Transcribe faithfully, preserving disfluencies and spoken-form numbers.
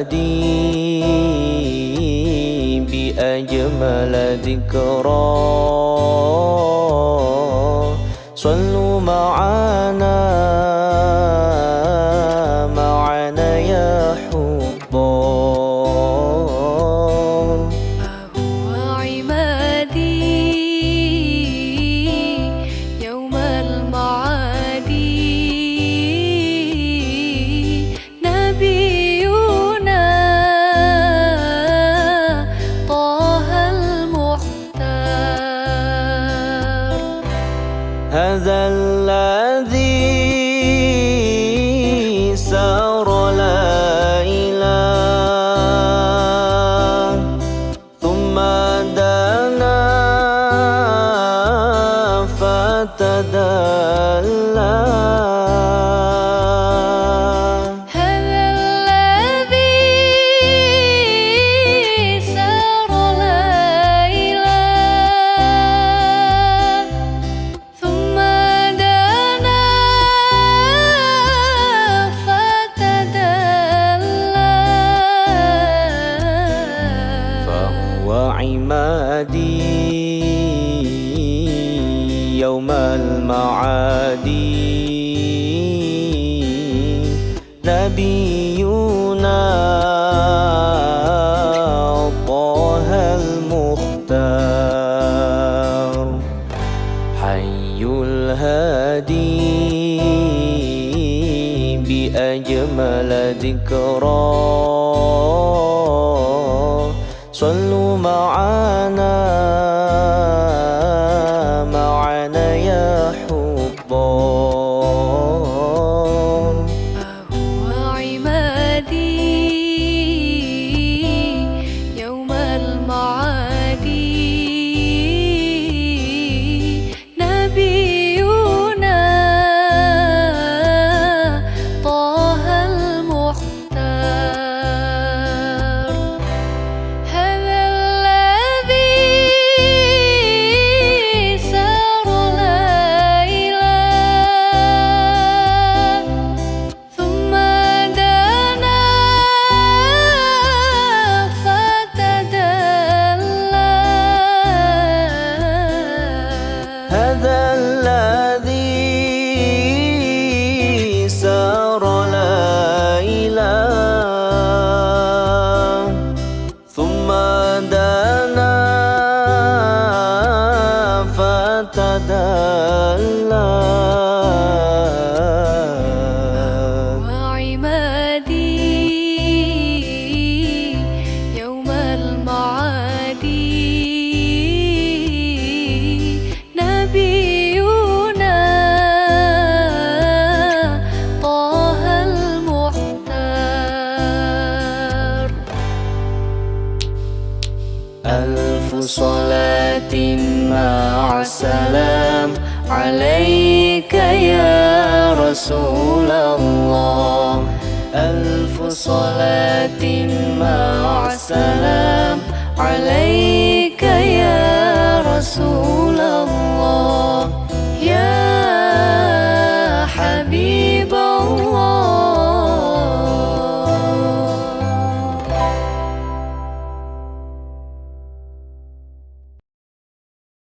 هادي بأجمل ذكرى. صلوا معنا، معنا يا حضار. فهو عمادي يوم المعادي. نبينا طه المختار. هذا الذي سار لا إله ثم دنا فتدلى. هذا الذي سار لا إله ثم دنا فتدلى. فهو عمادي يوم المعادي. نبينا طه المختار. حي الهادي بأجمل ذكرى. صلوا معنا، معنا يا حضار. فهو عمادي يوم المعادي. نبينا طه المختار. هذا الذي سار لا إله ثم دنا فتدلى. هذا الذي سار لا إله ثم دنا فتدلى. وعمادي يوم المعادي. نبينا طه المختار. ألف صلاة مع سلام عليك يا رسول الله. ألف صلاة مع سلام عليك